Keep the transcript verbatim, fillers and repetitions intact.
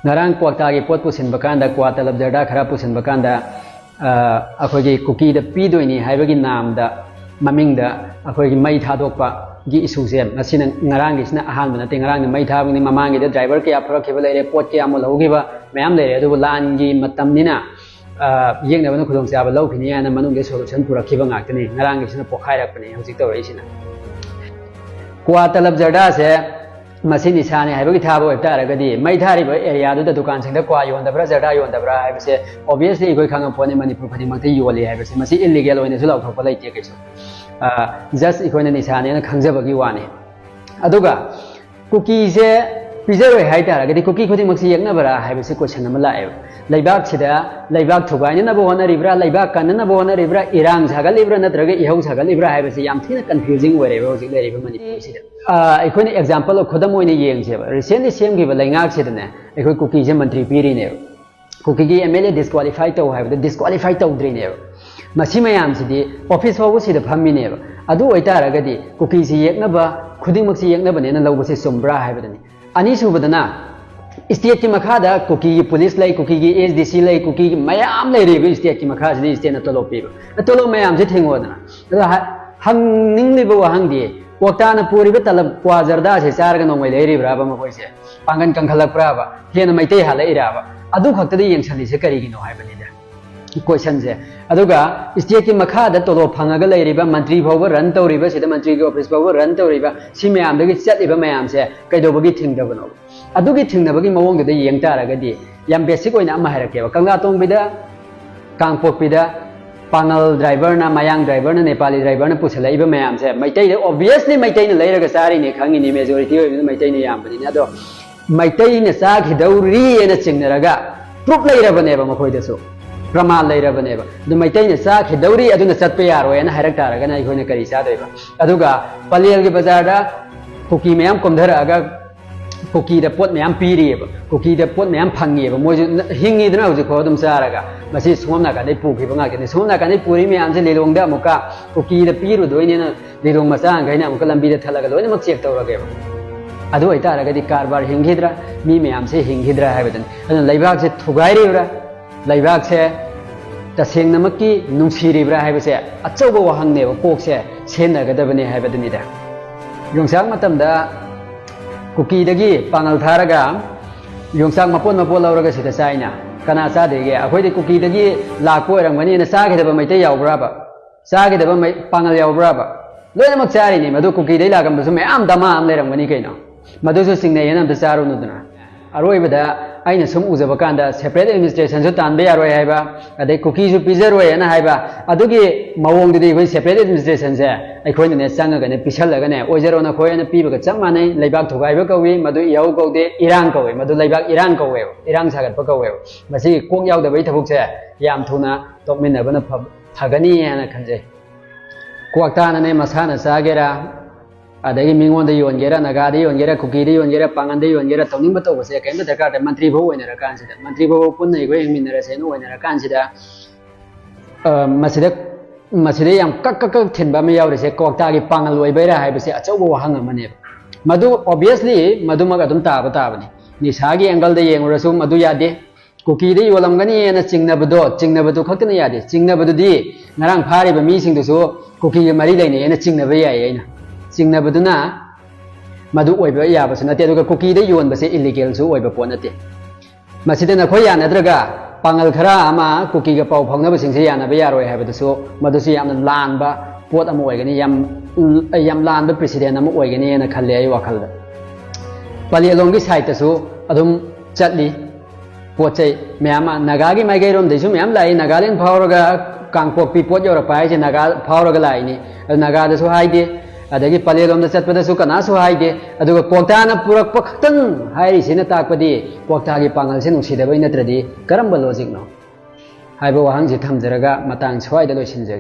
ꯉꯔꯥꯡ ꯀ꯭ꯋꯥꯛꯇꯥꯒꯤ ꯄꯣꯠ ꯄꯨꯁꯤꯟꯕ ꯀꯥꯟꯗ, ꯀ꯭ꯋꯥ ꯇꯂꯕ ꯖꯔꯗꯥ ꯈꯔ ꯄꯨꯁꯤꯟꯕ ꯀꯥꯟꯗ, ꯑ, ꯑꯩꯈꯣꯏꯒꯤ ꯀꯨꯀꯤꯗ ꯄꯤꯗꯣꯏꯅꯤ ꯍꯥꯏꯕꯒꯤ ꯅꯥꯝꯗ, ꯃꯃꯤꯡꯗ ꯑꯩꯈꯣꯏꯒꯤ ꯃꯩ ꯊꯥꯗꯣꯛꯄꯒꯤ ꯏꯁꯨꯁꯦ, ꯃꯁꯤꯅ ꯉꯔꯥꯡꯒꯤꯁꯤꯅ ꯑꯍꯥꯟꯕ ꯅꯠꯇꯦ꯫ ꯉꯔꯥꯡꯗꯤ ꯃꯩ ꯊꯥꯕꯅꯤ, ꯃꯃꯥꯡꯒꯤꯗ ꯗ꯭ꯔꯥꯏꯚꯔ ꯀꯌꯥ ꯐꯨꯔꯛꯈꯤꯕ ꯂꯩꯔꯦ, ꯄꯣꯠ ꯀꯌꯥ ꯃꯨꯜꯍꯧꯈꯤꯕ ꯃꯌꯥꯝ ꯂꯩꯔꯦ꯫ ꯑꯗꯨꯕꯨ ꯂꯥꯟꯒꯤ ꯃꯇꯝꯅꯤꯅ, ꯑ, ꯌꯦꯛꯅꯕꯅ ꯈꯨꯗꯣꯡꯆꯥꯕ ꯂꯧꯈꯤꯅꯤ ꯍꯥꯏꯅ ꯃꯅꯨꯡꯗ solution ꯄꯨꯔꯛꯈꯤꯕ ꯉꯥꯛꯇꯅꯤ꯫ ꯉꯔꯥꯡꯒꯤꯁꯤꯅ ꯄꯣꯛꯈꯥꯏꯔꯛꯄꯅꯤ ꯍꯧꯖꯤꯛ ꯇꯧꯔꯛꯏꯁꯤꯅ꯫ ꯀ꯭ꯋꯥ ꯇꯂꯕ ꯖꯔꯗꯥꯁꯦ ꯃꯁꯤ ꯅꯤꯁꯥꯅꯤ ꯍꯥꯏꯕꯒꯤ ꯊꯥꯕ ꯑꯣꯏꯕ ꯇꯥꯔꯒꯗꯤ, ꯃꯩ ꯊꯥꯔꯤꯕ area ꯗꯨꯗ ꯗꯨꯀꯥꯟꯁꯤꯡꯗ ꯀ꯭ꯋꯥ ꯌꯣꯟꯗꯕ꯭ꯔꯥ, ꯖꯔꯗꯥ ꯌꯣꯟꯗꯕ꯭ꯔꯥ ꯍꯥꯏꯕꯁꯦ obviously ꯑꯩꯈꯣꯏ ꯈꯪꯉ ꯄꯣꯠꯅꯤ, ꯃꯅꯤꯄꯨꯔ ꯈꯨꯗꯤꯡꯃꯛꯇ ꯌꯣꯜꯂꯤ ꯍꯥꯏꯕꯁꯦ꯫ ꯃꯁꯤ illegal ꯑꯣꯏꯅꯁꯨ ꯂꯥꯎꯊꯣꯛꯄ ꯂꯩꯇꯦ ꯀꯩꯁꯨ꯫ ꯑ, just ꯑꯩꯈꯣꯏꯅ ꯅꯤꯁꯥꯅꯦꯅ ꯈꯪꯖꯕꯒꯤ ꯋꯥꯅꯤ꯫ ꯑꯗꯨꯒ ꯀꯨꯀꯤꯁꯦ ꯄꯤꯖꯔꯣꯏ ꯍꯥꯏ ꯇꯥꯔꯒꯗꯤ, ꯀꯨꯀꯤ ꯈꯨꯗꯤꯡꯃꯛꯁꯦ ꯌꯦꯛꯅꯕ꯭ꯔꯥ ꯍꯥꯏꯕꯁꯤ question ꯑꯃ ꯂꯥꯛꯑꯦꯕ꯫ ꯂꯩꯕꯥꯛꯁꯤꯗ ꯂꯩꯕꯥꯛ ꯊꯨꯒꯥꯏꯅꯅꯕ ꯍꯣꯠꯅꯔꯤꯕ꯭ꯔꯥ, ꯂꯩꯕꯥꯛ ꯀꯟꯅꯅꯕ ꯍꯣꯠꯅꯔꯤꯕ꯭ꯔꯥ, ꯏꯔꯥꯡ ꯁꯥꯒꯠꯂꯤꯕ꯭ꯔꯥ, ꯅꯠꯇ꯭ꯔꯒ ꯏꯍꯧ ꯁꯥꯒꯠꯂꯤꯕ꯭ꯔꯥ ꯍꯥꯏꯕꯁꯤ ꯌꯥꯝ ꯊꯤꯅ confusing ꯑꯣꯏꯔꯦꯕ ꯍꯧꯖꯤꯛ ꯂꯩꯔꯤꯕ ꯃꯅꯤꯄꯨꯔꯁꯤꯗ꯫ ꯑ, ꯑꯩꯈꯣꯏꯅ example, ꯈꯨꯗꯝ ꯑꯣꯏꯅ ꯌꯦꯡꯁꯦꯕ, recently ꯁꯦꯝꯈꯤꯕ ꯂꯩꯉꯥꯛꯁꯤꯗꯅꯦ, ꯑꯩꯈꯣꯏ ꯀꯨꯀꯤꯁꯦ ꯃꯟꯇ꯭ꯔꯤ ꯄꯤꯔꯤꯅꯦꯕ꯫ ꯀꯨꯀꯤꯒꯤ MLA disqualify ꯇꯧ ꯍꯥꯏꯕꯗ disqualify ꯇꯧꯗ꯭ꯔꯤꯅꯦꯕ꯫ ꯃꯁꯤ ꯃꯌꯥꯝꯁꯤꯗꯤ office ꯐꯥꯎꯕ ꯁꯤꯗ ꯐꯝꯃꯤꯅꯦꯕ꯫ ꯑꯗꯨ ꯑꯣꯏꯇꯥꯔꯒꯗꯤ ꯀꯨꯀꯤꯁꯤ ꯌꯦꯛꯅꯕ, ꯈꯨꯗꯤꯡꯃꯛꯁꯤ ꯌꯦꯛꯅꯕꯅꯦꯅ ꯂꯧꯕꯁꯦ ꯆꯨꯝꯕ꯭ꯔꯥ ꯍꯥꯏꯕꯗꯨꯅꯤ꯫ ꯑꯅꯤꯁꯨꯕꯗꯅ, state ꯀꯤ ꯃꯈꯥꯗ ꯀꯨꯀꯤꯒꯤ police ꯂꯩ, ꯀꯨꯀꯤꯒꯤ ASDC ꯂꯩ, ꯀꯨꯀꯤꯒꯤ ꯃꯌꯥꯝ ꯂꯩꯔꯤꯕ state ꯀꯤ ꯃꯈꯥꯁꯤꯗ state ꯅ ꯇꯣꯂꯣꯞ ꯄꯤꯕ꯫ ꯇꯣꯂꯣꯞ ꯃꯌꯥꯝꯁꯦ ꯊꯤꯡꯉꯣꯗꯅ꯫ ꯑꯗꯣ ꯍ-, ꯍꯪꯅꯤꯡꯂꯤꯕ ꯋꯥꯍꯪꯗꯤ, ꯀ꯭ꯋꯥꯛꯇꯥꯅ ꯄꯨꯔꯤꯕ ꯇꯂꯕ ꯀ꯭ꯋꯥ ꯖꯔꯗꯥꯁꯦ ꯆꯥꯔꯒ ꯅꯣꯡꯃꯩ ꯂꯩꯔꯤꯕ꯭ꯔꯥꯕ ꯃꯈꯣꯏꯁꯦ? ꯄꯥꯡꯒꯜ ꯀꯟꯈꯠꯂꯛꯄ꯭ꯔꯥꯕ? ꯍꯦꯟꯅ ꯃꯩꯇꯩ ꯍꯥꯜꯂꯛꯏꯔꯥꯕ? ꯑꯗꯨ ꯈꯛꯇꯗ ꯌꯦꯡꯁꯤꯜꯂꯤꯁꯦ ꯀꯔꯤꯒꯤꯅꯣ ꯍꯥꯏꯕꯅꯤꯗ question ꯁꯦ꯫ ꯑꯗꯨꯒ state ꯀꯤ ꯃꯈꯥꯗ ꯇꯣꯂꯣꯞ ꯐꯪꯉꯒ ꯂꯩꯔꯤꯕ, ꯃꯟꯇ꯭ꯔꯤ ꯐꯥꯎꯕ run ꯇꯧꯔꯤꯕ, ꯁꯤꯗ ꯃꯟꯇ꯭ꯔꯤꯒꯤ office ꯐꯥꯎꯕ run ꯇꯧꯔꯤꯕ, ꯁꯤ ꯃꯌꯥꯝꯗꯒꯤ ꯆꯠꯂꯤꯕ ꯃꯌꯥꯝꯁꯦ ꯀꯩꯗꯧꯕꯒꯤ ꯊꯤꯡꯗꯕꯅꯣ? ꯑꯗꯨꯒꯤ ꯊꯤꯡꯅꯕꯒꯤ ꯃꯑꯣꯡꯗꯨꯗ ꯌꯦꯡ ꯇꯥꯔꯒꯗꯤ, ꯌꯥꯝ basic ꯑꯣꯏꯅ ꯑꯃ ꯍꯥꯏꯔꯛꯀꯦꯕ꯫ ꯀꯪꯂꯥꯇꯣꯡꯕꯤꯗ, ꯀꯥꯡꯄꯣꯛꯄꯤꯗ ꯄꯥꯉꯜ driver ꯅ, ꯃꯌꯥꯡ driver ꯅ, ꯅꯦꯄꯥꯂꯤ driver ꯅ ꯄꯨꯁꯜꯂꯛꯏꯕ ꯃꯌꯥꯝꯁꯦ ꯃꯩꯇꯩꯗ, obviously ꯃꯩꯇꯩꯅ ꯂꯩꯔꯒ ꯆꯥꯔꯤꯅꯦ ꯈꯪꯉꯤꯅꯤ, majority ꯑꯣꯏꯕꯅꯤꯅ ꯃꯩꯇꯩꯅ ꯌꯥꯝꯕꯅꯤꯅ꯫ ꯑꯗꯣ ꯃꯩꯇꯩꯅ ꯆꯥꯈꯤꯗꯧꯔꯤꯅ ꯆꯤꯡꯅꯔꯒ proof ꯂꯩꯔꯕꯅꯦꯕ ꯃꯈꯣꯏꯗꯁꯨ, ꯄ꯭ꯔꯃꯥꯟ ꯂꯩꯔꯕꯅꯦꯕ꯫ ꯑꯗꯨ ꯃꯩꯇꯩꯅ ꯆꯥꯈꯤꯗꯧꯔꯤ, ꯑꯗꯨꯅ ꯆꯠꯄ ꯌꯥꯔꯣꯏꯅ ꯍꯥꯏꯔꯛ ꯇꯥꯔꯒꯅ ꯑꯩꯈꯣꯏꯅ ꯀꯔꯤ ꯆꯥꯗꯣꯏꯕ? ꯑꯗꯨꯒ ꯄꯂꯦꯜꯒꯤ ꯕꯖꯥꯔꯗ ꯀꯨꯀꯤ ꯃꯌꯥꯝ ꯀꯨꯝꯊꯔꯛꯑꯒ ꯀꯨꯀꯤꯗ ꯄꯣꯠ ꯃꯌꯥꯝ ꯄꯤꯔꯤꯑꯕ, ꯀꯨꯀꯤꯗ ꯄꯣꯠ ꯃꯌꯥꯝ ꯐꯪꯉꯤꯑꯕ, ꯃꯣꯏꯁꯨ ꯍꯤꯡꯉꯤꯗꯅ ꯍꯧꯖꯤꯛꯐꯥꯎ ꯑꯗꯨꯝ ꯆꯥꯔꯒ꯫ ꯃꯁꯤ ꯁꯣꯝ ꯅꯥꯀꯟꯗꯩ ꯄꯨꯈꯤꯕ ꯉꯥꯛꯇꯅꯤ꯫ ꯁꯣꯝ ꯅꯥꯀꯟꯗꯩ ꯄꯨꯔꯤ ꯃꯌꯥꯝꯁꯦ ꯂꯤꯂꯣꯡꯗ ꯑꯃꯨꯛꯀ ꯀꯨꯀꯤꯗ ꯄꯤꯔꯨꯗꯣꯏꯅꯦꯅ ꯂꯤꯂꯣꯡ ꯃꯆꯥꯈꯩꯅ ꯑꯃꯨꯛꯀ ꯂꯝꯕꯤꯗ ꯊꯠꯂꯒ ꯂꯣꯏꯅꯃꯛ check ꯇꯧꯔꯒꯦꯕ꯫ ꯑꯗꯨ ꯑꯣꯏꯇꯥꯔꯒꯗꯤ ꯀꯔꯕꯥꯔ ꯍꯤꯡꯈꯤꯗ꯭ꯔꯥ, ꯃꯤ ꯃꯌꯥꯝꯁꯦ ꯍꯤꯡꯈꯤꯗ꯭ꯔꯥ ꯍꯥꯏꯕꯗꯨꯅꯤ꯫ ꯑꯗꯨꯅ ꯂꯩꯕꯥꯛꯁꯦ ꯊꯨꯒꯥꯏꯔꯤꯕ꯭ꯔꯥ, ꯂꯩꯕꯥꯛꯁꯦ ꯇꯁꯦꯡꯅꯃꯛꯀꯤ ꯅꯨꯡꯁꯤꯔꯤꯕ꯭ꯔꯥ ꯍꯥꯏꯕꯁꯦ ꯑꯆꯧꯕ ꯋꯥꯍꯪꯅꯦꯕ, ꯀꯣꯛꯁꯦ ꯁꯦꯟꯅꯒꯗꯕꯅꯦ ꯍꯥꯏꯕꯗꯨꯅꯤꯗ꯫ ꯌꯣꯡꯆꯥꯛ ꯃꯇꯝꯗ ꯀꯨꯀꯤꯗꯒꯤ ꯄꯥꯉꯜ ꯊꯥꯔꯒ ꯌꯣꯡꯆꯥꯛ ꯃꯄꯣꯠ ꯃꯄꯣꯠ ꯂꯧꯔꯒ ꯁꯤꯗ ꯆꯥꯏꯅ꯫ ꯀꯅꯥ ꯆꯥꯗꯦꯒꯦ? ꯑꯩꯈꯣꯏꯗꯤ ꯀꯨꯀꯤꯗꯒꯤ ꯂꯥꯛꯄ ꯑꯣꯏꯔꯝꯒꯅꯤꯅ ꯆꯥꯈꯤꯗꯕ ꯃꯩꯇꯩ ꯌꯥꯎꯕ꯭ꯔꯕ? ꯆꯥꯈꯤꯗꯕ ꯃꯩ-, ꯄꯥꯉꯜ ꯌꯥꯎꯕ꯭ꯔꯕ? ꯂꯣꯏꯅꯃꯛ ꯆꯥꯔꯤꯅꯤ꯫ ꯃꯗꯨ ꯀꯨꯀꯤꯗꯩ ꯂꯥꯛꯂꯝꯕꯁꯨ ꯃꯌꯥꯝ ꯗꯃꯥ ꯑꯃ ꯂꯩꯔꯝꯒꯅꯤ ꯀꯩꯅꯣ꯫ ꯃꯗꯨꯁꯨ ꯆꯤꯡꯅꯩꯌꯦꯅ ꯑꯝꯇ ꯆꯥꯔꯨꯅꯨꯗꯅ꯫ ꯑꯔꯣꯏꯕꯗ ꯑꯩꯅ ꯁꯨꯝ ꯎꯖꯕ ꯀꯥꯟꯗ separate administrationꯁꯨ ꯇꯥꯟꯕ ꯌꯥꯔꯣꯏ ꯍꯥꯏꯕ, ꯑꯗꯩ ꯀꯨꯀꯤꯁꯨ ꯄꯤꯖꯔꯣꯏꯅ ꯍꯥꯏꯕ, ꯑꯗꯨꯒꯤ ꯃꯑꯣꯡꯗꯨꯗꯤ ꯑꯩꯈꯣꯏ separate administrationꯁꯦ ꯑꯩꯈꯣꯏꯅꯅꯦ ꯆꯪꯉꯒꯅꯦ ꯄꯤꯁꯜꯂꯒꯅꯦ ꯑꯣꯏꯖꯔꯣ ꯅꯈꯣꯏ ꯑꯅ ꯄꯤꯕꯒ ꯆꯞ ꯃꯥꯟꯅꯩ꯫ ꯂꯩꯕꯥꯛ ꯊꯨꯒꯥꯏꯕ ꯀꯧꯏ, ꯃꯗꯨ ꯏꯍꯧ ꯀꯧꯗꯦ, ꯏꯔꯥꯡ ꯀꯧꯏ, ꯃꯗꯨ ꯂꯩꯕꯥꯛ ꯏꯔꯥꯡ ꯀꯧꯋꯦꯕ, ꯏꯔꯥꯡ ꯁꯥꯒꯠꯄ ꯀꯧꯋꯦꯕ꯫ ꯃꯁꯤꯒꯤ ꯀꯣꯛ ꯌꯥꯎꯗꯕꯒꯤ ꯊꯕꯛꯁꯦ ꯌꯥꯝ ꯊꯨꯅ ꯇꯣꯛꯃꯤꯟꯅꯕꯅ ꯐ-, ꯐꯒꯅꯤ ꯍꯥꯏꯅ ꯈꯟꯖꯩ꯫ ꯀ꯭ꯋꯥꯛꯇꯥꯅꯅꯦ ꯃꯁꯥꯅ ꯆꯥꯒꯦꯔꯥ, ꯑꯗꯒꯤ ꯃꯤꯉꯣꯟꯗ ꯌꯣꯟꯒꯦꯔꯥ, ꯅꯥꯒꯥꯗ ꯌꯣꯟꯒꯦꯔꯥ, ꯀꯨꯀꯤꯗ ꯌꯣꯟꯒꯦꯔꯥ, ꯄꯥꯉꯟꯗ ꯌꯣꯟꯒꯦꯔꯥ, ꯇꯧꯅꯤꯡꯕ ꯇꯧꯕꯁꯦ ꯀꯔꯤꯝꯇ ꯗꯔꯀꯥꯔ ꯇꯥꯗꯦ꯫ ꯃꯟꯇ꯭ꯔꯤ ꯐꯥꯎ ꯑꯣꯏꯅꯔꯀꯥꯟꯁꯤꯗ, ꯃꯟꯇ꯭ꯔꯤ ꯐꯥꯎ ꯄꯨꯟꯅ ꯑꯩꯈꯣꯏ ꯍꯤꯡꯃꯤꯟꯅꯔꯁꯦꯅ ꯑꯣꯏꯅꯔꯀꯥꯟꯁꯤꯗ, ꯑ, ꯃꯁꯤꯗ, ꯃꯁꯤꯗ ꯌꯥꯝ ꯀꯛ ꯀꯛ ꯀꯛ ꯊꯤꯟꯕ ꯑꯃ ꯌꯥꯎꯔꯤꯁꯦ ꯀ꯭ꯋꯥꯛꯇꯥꯒꯤ ꯄꯥꯉꯜ ꯑꯣꯏꯕꯩꯔꯥ ꯍꯥꯏꯕꯁꯦ ꯑꯆꯧꯕ ꯋꯥꯍꯪ ꯑꯃꯅꯦꯕ꯫ ꯃꯗꯨ obviously ꯃꯗꯨꯃꯛ ꯑꯗꯨꯝ ꯇꯥꯕ ꯇꯥꯕꯅꯤ꯫ ꯅꯤꯁꯥꯒꯤ angle ꯗ ꯌꯦꯡꯉꯨꯔꯁꯨ ꯃꯗꯨ ꯌꯥꯗꯦ꯫ ꯀꯨꯀꯤꯗ ꯌꯣꯜꯂꯝꯒꯅꯤꯅ ꯆꯤꯡꯅꯕꯗꯣ, ꯆꯤꯡꯅꯕꯗꯨ ꯈꯛꯇꯅ ꯌꯥꯗꯦ꯫ ꯆꯤꯡꯅꯕꯗꯨꯗꯤ ꯉꯔꯥꯡ ꯐꯥꯔꯤꯕ ꯃꯤꯁꯤꯡꯗꯨꯁꯨ ꯀꯨꯀꯤꯒ ꯃꯔꯤ ꯂꯩꯅꯩꯅ ꯆꯤꯡꯅꯕ ꯌꯥꯏꯌꯦ ꯑꯩꯅ꯫ ꯆꯤꯡꯅꯕꯗꯨꯅ ꯃꯗꯨ ꯑꯣꯏꯕ ꯌꯥꯕꯁꯨ ꯅꯠꯇꯦ, ꯑꯗꯨꯒ ꯀꯨꯀꯤꯗ ꯌꯣꯟꯕꯁꯦ illegal ꯁꯨ ꯑꯣꯏꯕ ꯄꯣꯠ ꯅꯠꯇꯦ꯫ ꯃꯁꯤꯗ ꯅꯈꯣꯏ ꯌꯥꯅꯗ꯭ꯔꯒ ꯄꯥꯉꯜ ꯈꯔ ꯑꯃ ꯀꯨꯀꯤꯒ ꯄꯥꯎ ꯐꯥꯎꯅꯕꯁꯤꯡꯁꯦ ꯌꯥꯅꯕ ꯌꯥꯔꯣꯏ ꯍꯥꯏꯕꯗꯨꯁꯨ, ꯃꯗꯨꯁꯨ ꯌꯥꯝꯅ ꯂꯥꯟꯕ ꯄꯣꯠ ꯑꯃ ꯑꯣꯏꯒꯅꯤ, ꯌꯥꯝ, ꯌꯥꯝ ꯂꯥꯟꯕ precedent ꯑꯃ ꯑꯣꯏꯒꯅꯤꯅ ꯈꯜꯂꯦ ꯑꯩ ꯋꯥꯈꯜꯗ꯫ ꯄꯂꯦꯜꯂꯣꯝꯒꯤ side ꯇꯁꯨ ꯑꯗꯨꯝ ꯆꯠꯂꯤ꯫ ꯄꯣꯠ ꯆꯩ ꯃꯌꯥꯝ ꯑꯃ ꯅꯥꯒꯥꯒꯤ ꯃꯥꯏꯀꯩꯔꯣꯝꯗꯩꯁꯨ ꯃꯌꯥꯝ ꯂꯥꯛꯏ꯫ ꯅꯥꯒꯥꯂꯦꯟ ꯐꯥꯎꯔꯒ ꯀꯥꯡꯄꯣꯛꯄꯤ ꯄꯣꯠ ꯌꯧꯔꯛꯄ ꯍꯥꯏꯁꯦ ꯅꯥꯒꯥ ꯐꯥꯎꯔꯒ ꯂꯥꯛꯏꯅꯤ꯫ ꯑꯗꯨ ꯅꯥꯒꯥꯗꯁꯨ ꯍꯥꯏꯗꯦ, ꯑꯗꯒꯤ ꯄꯂꯦꯜꯂꯣꯝꯗ ꯆꯠꯄꯗꯁꯨ ꯀꯅꯥꯁꯨ ꯍꯥꯏꯗꯦ꯫ ꯑꯗꯨꯒ ꯀ꯭ꯋꯥꯛꯇꯥꯅ ꯄꯨꯔꯛꯄ ꯈꯛꯇꯪ ꯍꯥꯏꯔꯤꯁꯤꯅ ꯇꯥꯛꯄꯗꯤ ꯀ꯭ꯋꯥꯛꯇꯥꯒꯤ ꯄꯥꯉꯜꯁꯦ ꯅꯨꯡꯁꯤꯗꯕꯩ ꯅꯠꯇ꯭ꯔꯗꯤ ꯀꯔꯝꯕ logic ꯅꯣ ꯍꯥꯏꯕ ꯋꯥꯍꯪꯁꯤ ꯊꯝꯖꯔꯒ ꯃꯇꯥꯡ ꯁ꯭ꯋꯥꯏꯗ ꯂꯣꯏꯁꯤꯟꯖꯒꯦ꯫